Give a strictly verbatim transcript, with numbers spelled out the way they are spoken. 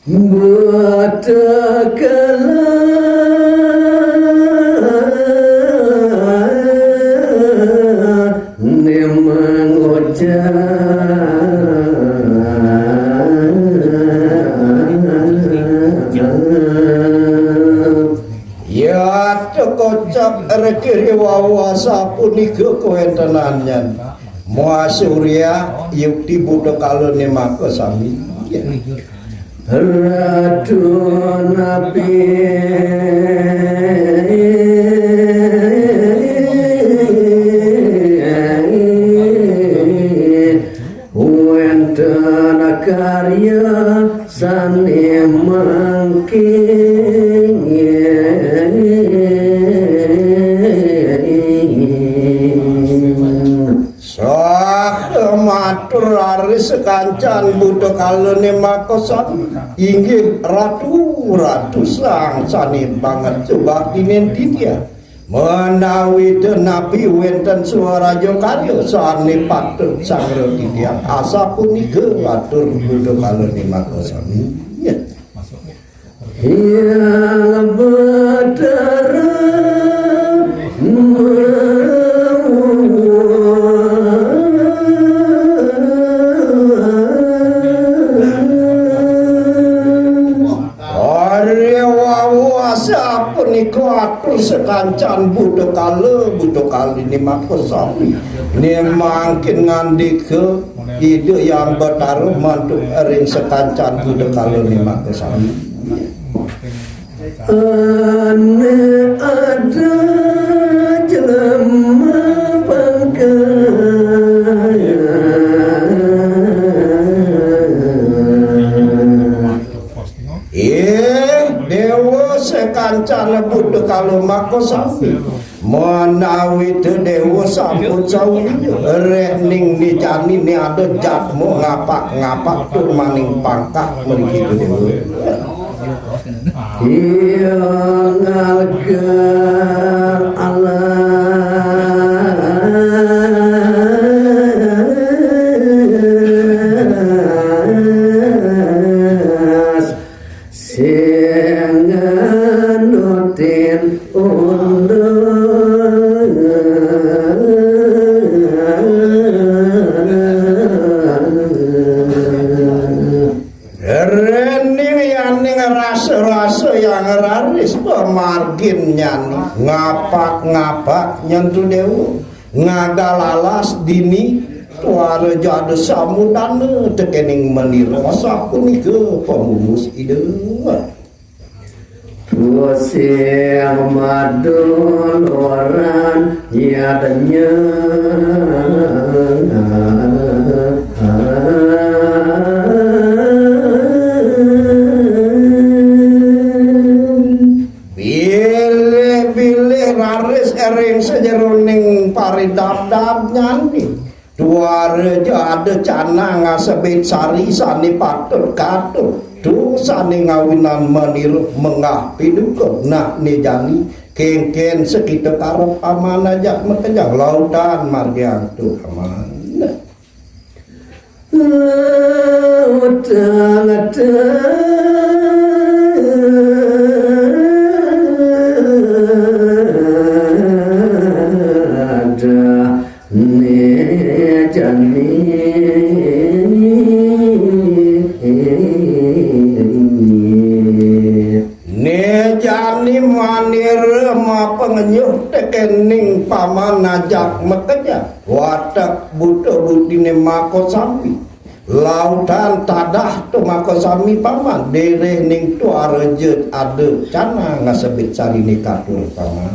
Buta kala ne mangucap. Ya, tekocap rekiri wawa sapunika kawentenannya. Mua Surya yukti buta kala ne makasami. Ya. Ratu napi wenten karya sane mangkin. Saha matur raris sakancan buta kalane makasami. Inggih Ratu, Ratu sang sane banget subaktinen titiang. Menawi ten napi wenten swaraja karya sane patut sanggra titiang, asapunika atur buta kalane makasami. Ya. Hyang Batara Arya wawu asapunika atur sakancan buta kala, buta kalane makasami. Ne mangkin ngandika Ida Hyang Batara mantuk ring sakancan buta kalane makasami. Ane ada jelema pangkaya. Eh, dewa sekancana buta kala makasami. Menawi te dewa sampun sawi, reh ning ni jani ni ada jatmu ngapak-ngapak tur maning pangkah mriki te dewa. Iya ngalga alas. Sing nganutin undang. Rene wiyaning rasa-rasa yang raris pamargin nyani ngapak-ngapak nyentu dewa. Ngagal alas dini, tuara jada samudana tekening manira, sapunika pamumus Ida. Tusing madoloran yadnya. Bilih-bilih raris ering sajeroning paridabdab nyani. Tuara ja ada canang asebit sari sane patut katut. Tu sane ngawinan manirup menggah piduka. Nah, ne jani kengken sekita karep aman ajak makejang lautan margiang tu aman. Nah. Utang-utang ada ne jani. Ne jani manira mapangenyuh tekening paman ajak makejang. Watek buta butine makasami. Lautan tadah tu makasami paman. Dereh ning tuara ja ada canang asebit sarine katur paman.